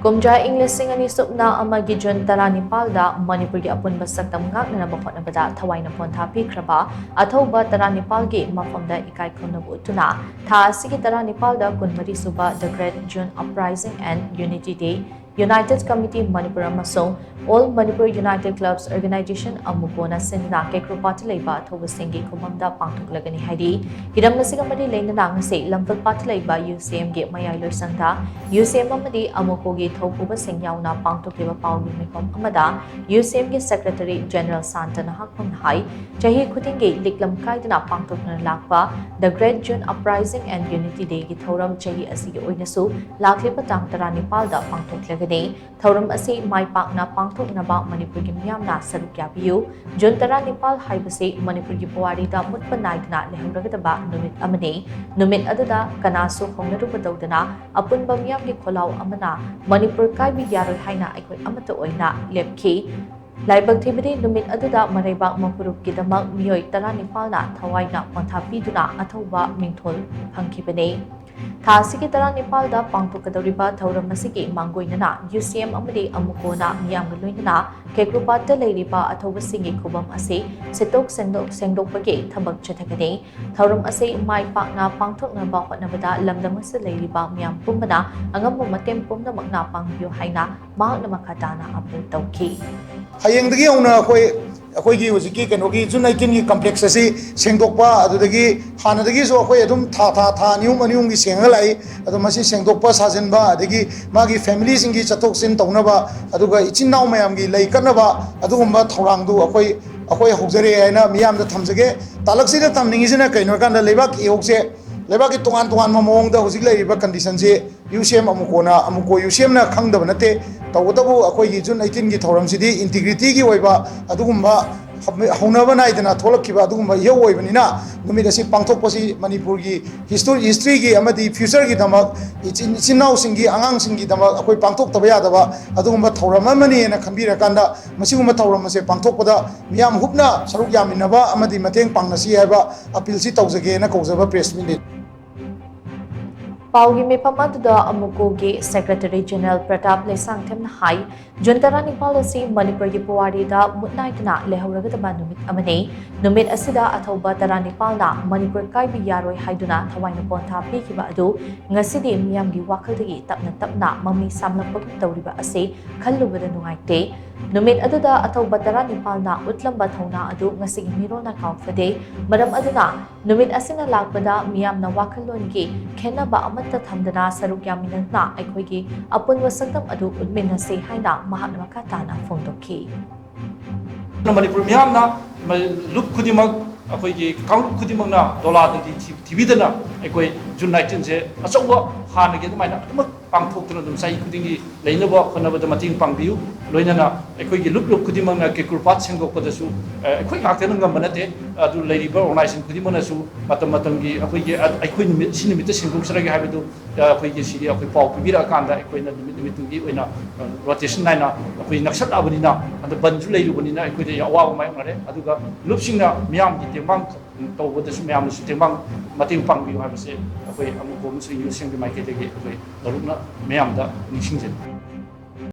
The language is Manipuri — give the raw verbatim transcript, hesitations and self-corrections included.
ꯀꯨꯝꯖꯥ ꯏꯪ ꯂꯤꯁꯤꯡ ꯑꯅꯤ ꯁꯨꯞꯅ ꯑꯃꯒꯤ ꯖꯨꯟ ꯇꯔꯥꯅꯤꯄꯥꯜꯗ ꯃꯅꯤꯄꯨꯔꯒꯤ ꯑꯄꯨꯟꯕ ꯁꯛꯇꯝ ꯉꯥꯛꯅꯅꯕ ꯍꯣꯠꯅꯕꯗ ꯊꯋꯥꯏꯅ ꯄꯣꯟꯊꯥ ꯄꯤꯈ꯭ꯔꯕ ꯑꯊꯧꯕ ꯇꯔꯥꯅꯤꯄꯥꯜꯒꯤ ꯃꯐꯝꯗ ꯏꯀꯥꯏ ꯈꯨꯝꯅꯕ ꯎꯠꯇꯨꯅ ꯊꯥ ꯑꯁꯤꯒꯤ ꯇꯔꯥꯅꯤꯄꯥꯜꯗ ꯀꯨꯟꯃꯔꯤ ꯁꯨꯕ The Great June Uprising and Unity Day, United Committee Manipur ꯑꯃꯁꯨꯡ All Manipur United Clubs Organization ꯑꯃꯨꯀꯣꯅ ꯁꯤꯟꯗꯨꯅ ꯀꯦꯀ꯭ꯔꯨꯄꯥꯠꯇ ꯂꯩꯕ ꯑꯊꯧꯕꯁꯤꯡꯒꯤ ꯈꯨꯕꯝꯗ ꯄꯥꯡꯊꯣꯛꯂꯒꯅꯤ ꯍꯥꯏꯔꯤ꯫ ꯍꯤꯔꯝ ꯑꯁꯤꯒ ꯃꯔꯤ ꯂꯩꯅꯅ ꯉꯁꯤ ꯂꯝꯐꯦꯜꯄꯥꯠꯇ ꯂꯩꯕ ꯌꯨ ꯁꯤ ꯑꯦꯝꯒꯤ ꯃꯌꯥꯏ ꯂꯣꯏꯁꯪꯗ ꯌꯨ ꯁꯤ ꯑꯦꯝ ꯑꯃꯗꯤ ꯑꯃꯨꯀꯣꯒꯤ ꯊꯧꯄꯨꯕꯁꯤꯡ ꯌꯥꯎꯅ ꯄꯥꯡꯊꯣꯛꯈꯤꯕ ꯄꯥꯎꯒꯤ ꯃꯤꯐꯝ ꯑꯃꯗ ꯌꯨ ꯁꯤ ꯑꯦꯝꯒꯤ Secretary General ꯁꯥꯟꯇꯅ ꯍꯥꯛꯐꯝꯅ ꯍꯥꯏ, ꯆꯍꯤ ꯈꯨꯗꯤꯡꯒꯤ ꯂꯤꯛꯂꯝ ꯀꯥꯏꯗꯅ ꯄꯥꯡꯊꯣꯛꯇꯨꯅ ꯂꯥꯛꯄ The Great June Uprising and Unity Dayꯒꯤ ꯊꯧꯔꯝ ꯆꯍꯤ ꯑꯁꯤꯒꯤ ꯑꯣꯏꯅꯁꯨ ꯂꯥꯛꯂꯤꯕ ꯇꯥꯡ ꯇꯔꯥꯅꯤꯄꯥꯜꯗ ꯄꯥꯡꯊꯣꯛꯂꯒꯅꯤ꯫ ꯊꯧꯔꯝ ꯑꯁꯤ ꯃꯥꯏ ꯄꯥꯛꯅ ꯄꯥꯡꯊꯣꯛꯅꯕ ꯃꯅꯤꯄꯨꯔꯒꯤ ꯃꯤꯌꯥꯝꯅ ꯁꯔꯨꯛ ꯌꯥꯕꯤꯌꯨ꯫ ꯖꯨꯟ ꯇꯔꯥꯅꯤꯄꯥꯜ ꯍꯥꯏꯕꯁꯤ ꯃꯅꯤꯄꯨꯔꯒꯤ ꯄꯨꯋꯥꯔꯤꯗ ꯃꯨꯠꯄ ꯅꯥꯏꯗꯅ ꯂꯩꯍꯧꯔꯒꯗꯕ ꯅꯨꯃꯤꯠ ꯑꯃꯅꯤ꯫ ꯅꯨꯃꯤꯠ ꯑꯗꯨꯗ ꯀꯅꯥꯁꯨ ꯍꯧꯅꯔꯨꯕ ꯇꯧꯗꯅ ꯑꯄꯨꯟꯕ ꯃꯤꯌꯥꯝꯒꯤ ꯈꯣꯜꯂꯥꯎ ꯑꯃꯅ ꯃꯅꯤꯄꯨꯔ ꯀꯥꯏꯕ ꯌꯥꯔꯣꯏ ꯍꯥꯏꯅ ꯑꯩꯈꯣꯏ ꯑꯃꯠꯇ ꯑꯣꯏꯅ ꯂꯦꯞꯈꯤ꯫ ꯂꯥꯏꯕꯛ ꯊꯤꯕꯗꯤ ꯅꯨꯃꯤꯠ ꯑꯗꯨꯗ ꯃꯔꯩꯕꯥꯛ ꯃꯄꯨꯔꯨꯞꯀꯤꯗꯃꯛ ꯃꯤꯑꯣꯏ ꯇꯔꯥꯅꯤꯄꯥꯜꯅ ꯊꯋꯥꯏꯅ ꯄꯣꯟꯊꯥ ꯄꯤꯗꯨꯅ ꯑꯊꯧꯕ ꯃꯤꯡꯊꯣꯜ ꯐꯪꯈꯤꯕꯅꯤ꯫ ꯊꯥ ꯑꯁꯤꯒꯤ ꯇꯔꯥꯅꯤꯄꯥꯜꯗ ꯄꯥꯡꯊꯣꯛꯀꯗꯧꯔꯤꯕ ꯊꯧꯔꯝ ꯑꯁꯤꯒꯤ ꯃꯥꯡꯒꯣꯏꯅꯅ ꯌꯨ ꯁꯤ ꯑꯦꯝ ꯑꯃꯗꯤ ꯑꯃꯨꯀꯣꯅ ꯃꯤꯌꯥꯝꯒ ꯂꯣꯏꯅꯅ ꯀꯦꯀ꯭ꯔꯨꯄꯥꯠꯇ ꯂꯩꯔꯤꯕ ꯑꯊꯧꯕꯁꯤꯡꯒꯤ ꯈꯨꯕꯝ ꯑꯁꯤ ꯁꯤꯠꯇꯣꯛ ꯁꯦꯡꯗꯣꯛ-, ꯁꯦꯡꯗꯣꯛꯄꯒꯤ ꯊꯕꯛ ꯆꯠꯊꯒꯅꯤ꯫ ꯊꯧꯔꯝ ꯑꯁꯤ ꯃꯥꯏ ꯄꯥꯛꯅ ꯄꯥꯡꯊꯣꯛꯅꯕ ꯍꯣꯠꯅꯕꯗ ꯂꯝꯗꯝ ꯑꯁꯤꯗ ꯂꯩꯔꯤꯕ ꯃꯤꯌꯥꯝ ꯄꯨꯝꯕꯅ ꯑꯉꯝꯕ ꯃꯇꯦꯡ ꯄꯨꯝꯅꯃꯛꯅ ꯄꯥꯡꯕꯤꯌꯨ ꯍꯥꯏꯅ ꯃꯍꯥꯛꯅ ꯃꯈꯥ ꯇꯥꯅ ꯑꯥꯄꯤꯜ ꯇꯧꯈꯤ꯫ ꯍꯌꯦꯡꯗꯒꯤ ꯍꯧꯅ ꯑꯩꯈꯣꯏ, ꯑꯩꯈꯣꯏꯒꯤ ꯍꯧꯖꯤꯛꯀꯤ ꯀꯩꯅꯣꯒꯤ June eighteenꯒꯤ complex ꯑꯁꯤ ꯁꯦꯡꯗꯣꯛꯄ, ꯑꯗꯨꯗꯒꯤ ꯍꯥꯟꯅꯗꯒꯤꯁꯨ ꯑꯩꯈꯣꯏ ꯑꯗꯨꯝ ꯊꯥ, ꯊꯥ, ꯊꯥ ꯑꯅꯤ ꯑꯍꯨꯝ, ꯑꯅꯤ ꯑꯍꯨꯝꯒꯤ ꯁꯦꯡꯉꯒ ꯂꯥꯛꯏ꯫ ꯑꯗꯣ ꯃꯁꯤ ꯁꯦꯡꯗꯣꯛꯄ ꯁꯥꯖꯤꯟꯕ, ꯑꯗꯒꯤ ꯃꯥꯒꯤ familyꯁꯤꯡꯒꯤ ꯆꯠꯊꯣꯛ ꯆꯠꯁꯤꯟ ꯇꯧꯅꯕ, ꯑꯗꯨꯒ ꯏꯆꯤꯟ ꯏꯅꯥꯎ ꯃꯌꯥꯝꯒꯤ ꯂꯩ ꯀꯠꯅꯕ, ꯑꯗꯨꯒꯨꯝꯕ ꯊꯧꯔꯥꯡꯗꯨ ꯑꯩꯈꯣꯏ, ꯑꯩꯈꯣꯏ ꯍꯧꯖꯔꯦ ꯍꯥꯏꯅ ꯃꯤꯌꯥꯝꯗ ꯊꯝꯖꯒꯦ꯫ ꯇꯥꯂꯛꯁꯤꯗ ꯇꯝꯅꯤꯡꯉꯤꯁꯤꯅ ꯀꯩꯅꯣ ꯍꯥꯏꯀꯥꯟꯗ, ꯂꯩꯕꯥꯛꯀꯤ ꯏꯍꯧꯁꯦ, ꯂꯩꯕꯥꯛꯀꯤ ꯇꯣꯉꯥꯟ ꯇꯣꯉꯥꯟꯕ ꯃꯑꯣꯡꯗ ꯍꯧꯖꯤꯛ ꯂꯩꯔꯤꯕ conditionꯁꯦ ꯌꯨ ꯁꯤ ꯑꯦꯝ ꯑꯃꯨꯀꯣꯅ, ꯑꯃꯨꯀꯣ ꯌꯨ ꯁꯤ ꯑꯦꯝꯅ ꯈꯪꯗꯕ ꯅꯠꯇꯦ꯫ ꯇꯧꯕꯇꯕꯨ ꯑꯩꯈꯣꯏꯒꯤ June eighteenꯒꯤ ꯊꯧꯔꯝꯁꯤꯗꯤ integrityꯒꯤ ꯑꯣꯏꯕ ꯑꯗꯨꯒꯨꯝꯕ ꯍꯧꯅꯕ ꯅꯥꯏꯗꯅ ꯊꯣꯛꯂꯛꯈꯤꯕ ꯑꯗꯨꯒꯨꯝꯕ ꯏꯍꯧ ꯑꯣꯏꯕꯅꯤꯅ, ꯅꯨꯃꯤꯠ ꯑꯁꯤ ꯄꯥꯡꯊꯣꯛꯄꯁꯤ ꯃꯅꯤꯄꯨꯔꯒꯤ history, historyꯒꯤ ꯑꯃꯗꯤ futureꯒꯤꯗꯃꯛ, ꯏꯆꯤꯟ, ꯏꯆꯤꯟ ꯏꯅꯥꯎꯁꯤꯡꯒꯤ, ꯑꯉꯥꯡꯁꯤꯡꯒꯤꯗꯃꯛ ꯑꯩꯈꯣꯏ ꯄꯥꯡꯊꯣꯛꯇꯕ ꯌꯥꯗꯕ ꯑꯗꯨꯒꯨꯝꯕ ꯊꯧꯔꯝ ꯑꯃꯅꯤꯅ ꯈꯟꯕꯤꯔꯀꯥꯟꯗ, ꯃꯁꯤꯒꯨꯝꯕ ꯊꯧꯔꯝ ꯑꯁꯦ ꯄꯥꯡꯊꯣꯛꯄꯗ ꯃꯤꯌꯥꯝ ꯍꯨꯞꯅ ꯁꯔꯨꯛ ꯌꯥꯃꯤꯟꯅꯕ ꯑꯃꯗꯤ ꯃꯇꯦꯡ ꯄꯥꯡꯅꯁꯤ ꯍꯥꯏꯕ appealꯁꯤ ꯇꯧꯖꯒꯦꯅ ꯀꯧꯖꯕ press meetꯅꯤ꯫ ꯄꯥꯎꯒꯤ ꯃꯤꯐꯝ ꯑꯗꯨꯗ ꯑꯃꯨꯀꯣꯒꯤ Secretary General ꯄ꯭ꯔꯇꯥꯞ ꯂꯩꯁꯥꯡꯊꯦꯝꯅ ꯍꯥꯏ, ꯖꯨꯟ ꯇꯔꯥꯅꯤꯄꯥꯜ ꯑꯁꯤ ꯃꯅꯤꯄꯨꯔꯒꯤ ꯄꯨꯋꯥꯔꯤꯗ ꯃꯨꯠ ꯅꯥꯏꯗꯅ ꯂꯩꯍꯧꯔꯒꯗꯕ ꯅꯨꯃꯤꯠ ꯑꯃꯅꯤ꯫ ꯅꯨꯃꯤꯠ ꯑꯁꯤꯗ ꯑꯊꯧꯕ ꯇꯔꯥꯅꯤꯄꯥꯜꯅ ꯃꯅꯤꯄꯨꯔ ꯀꯥꯏꯕ ꯌꯥꯔꯣꯏ ꯍꯥꯏꯗꯨꯅ ꯊꯋꯥꯏꯅ ꯄꯣꯟꯊꯥ ꯄꯤꯈꯤꯕ ꯑꯗꯨ ꯉꯁꯤꯗꯤ ꯃꯤꯌꯥꯝꯒꯤ ꯋꯥꯈꯜꯗꯒꯤ ꯇꯞꯅ ꯇꯞꯅ ꯃꯃꯤ ꯁꯥꯝꯂꯛꯄꯒꯨꯝ ꯇꯧꯔꯤꯕ ꯑꯁꯤ ꯈꯜꯂꯨꯕꯗ ꯅꯨꯡꯉꯥꯏꯇꯦ꯫ ꯅꯨꯃꯤꯠ ꯑꯗꯨꯗ ꯑꯊꯧꯕ ꯇꯔꯥꯅꯤꯄꯥꯜꯅ ꯎꯠꯂꯝꯕ ꯊꯧꯅꯥ ꯑꯗꯨ ꯉꯁꯤꯒꯤ ꯃꯤꯔꯣꯜꯅ ꯀꯥꯎꯐꯗꯦ꯫ ꯃꯔꯝ ꯑꯗꯨꯅ ꯅꯨꯃꯤꯠ ꯑꯁꯤꯅ ꯂꯥꯛꯄꯗ ꯃꯤꯌꯥꯝꯅ ꯋꯥꯈꯜꯂꯣꯟꯒꯤ ꯈꯦꯟꯅꯕ ꯑꯃꯠꯇ ꯊꯝꯗꯅ ꯁꯔꯨꯛ ꯌꯥꯃꯤꯟꯅꯗꯨꯅ ꯑꯩꯈꯣꯏꯒꯤ ꯑꯄꯨꯟꯕ ꯁꯛꯇꯝ ꯑꯗꯨ ꯎꯠꯃꯤꯟꯅꯁꯤ ꯍꯥꯏꯅ ꯃꯍꯥꯛꯅ ꯃꯈꯥ ꯇꯥꯅ ꯐꯣꯡꯗꯣꯛꯈꯤ꯫ ꯃꯅꯤꯄꯨꯔ ꯃꯤꯌꯥꯝꯅ ꯂꯨꯞ ꯈꯨꯗꯤꯡꯃꯛ, ꯑꯩꯈꯣꯏꯒꯤ ꯀꯥꯡꯂꯨꯞ ꯈꯨꯗꯤꯡꯃꯛꯅ ꯗꯣꯂꯥꯗꯗꯤ ꯊꯤꯕꯤꯗꯅ ꯑꯩꯈꯣꯏ ꯖꯨꯟ ꯅꯥꯏꯟꯇꯤꯟꯁꯦ ꯑꯆꯧꯕ ꯍꯥꯟꯅꯒꯤ ꯑꯗꯨꯃꯥꯏꯅ ꯑꯗꯨꯃꯛ ꯄꯥꯡꯊꯣꯛꯇꯨꯅ ꯑꯗꯨꯝ ꯆꯍꯤ ꯈꯨꯗꯤꯡꯒꯤ ꯂꯩꯅꯕ ꯍꯣꯠꯅꯕꯗ ꯃꯇꯦꯡ ꯄꯥꯡꯕꯤꯌꯨ꯫ ꯂꯣꯏꯅꯅ ꯑꯩꯈꯣꯏꯒꯤ ꯂꯨꯞ ꯂꯨꯞ ꯈꯨꯗꯤꯡꯃꯛꯅ ꯀꯦꯀꯨꯔꯄꯥꯠ ꯁꯦꯡꯗꯣꯛꯄꯗꯁꯨ ꯑꯩꯈꯣꯏ ꯉꯥꯛꯇꯅ ꯉꯝꯕ ꯅꯠꯇꯦ꯫ ꯑꯗꯨ ꯂꯩꯔꯤꯕ organization ꯈꯨꯗꯤꯡꯃꯛꯅꯁꯨ ꯃꯇꯝ ꯃꯇꯝꯒꯤ ꯑꯩꯈꯣꯏꯒꯤ ꯑꯩꯈꯣꯏ ꯅꯨꯃꯤꯠ ꯁꯤ ꯅꯨꯃꯤꯠꯇ ꯁꯦꯡꯗꯣꯛꯆꯔꯒꯦ ꯍꯥꯏꯕꯗꯨ ꯑꯩꯈꯣꯏꯒꯤ ꯁꯤꯒꯤ ꯑꯩꯈꯣꯏ ꯄꯥꯎ ꯄꯤꯕꯤꯔꯛꯑꯀꯥꯟꯗ ꯑꯩꯈꯣꯏꯅ ꯅꯨꯃꯤꯠ ꯅꯨꯃꯤꯠꯇꯨꯒꯤ ꯑꯣꯏꯅ rotation ꯅꯥꯏꯅ ꯑꯩꯈꯣꯏ ꯅꯛꯁꯜꯂꯛꯑꯕꯅꯤꯅ, ꯑꯗ ꯕꯟꯁꯨ ꯂꯩꯔꯨꯕꯅꯤꯅ ꯑꯩꯈꯣꯏꯗ ꯑꯋꯥꯕ ꯃꯥꯌꯣꯛꯅꯔꯦ꯫ ꯑꯗꯨꯒ ꯂꯨꯞꯁꯤꯡꯅ ꯃꯤꯌꯥꯝꯒꯤ ꯇꯦꯡꯕꯥꯡ ꯇꯧꯕꯗꯁꯨ ꯃꯌꯥꯝꯅꯁꯨ ꯇꯦꯡꯕꯥꯡ ꯃꯇꯦꯡ ꯄꯥꯡꯕꯤꯌꯨ ꯍꯥꯏꯕꯁꯦ ꯑꯩꯈꯣꯏ ꯑꯃꯨꯛ ꯑꯃꯁꯨꯡ ꯌꯨꯠꯁꯤꯡꯒꯤ ꯃꯥꯏꯀꯩꯗꯒꯤ ꯑꯩꯈꯣꯏ ꯂꯧꯔꯨꯛꯅ ꯃꯌꯥꯝꯗ ꯅꯤꯡꯁꯤꯡꯖꯔꯤ꯫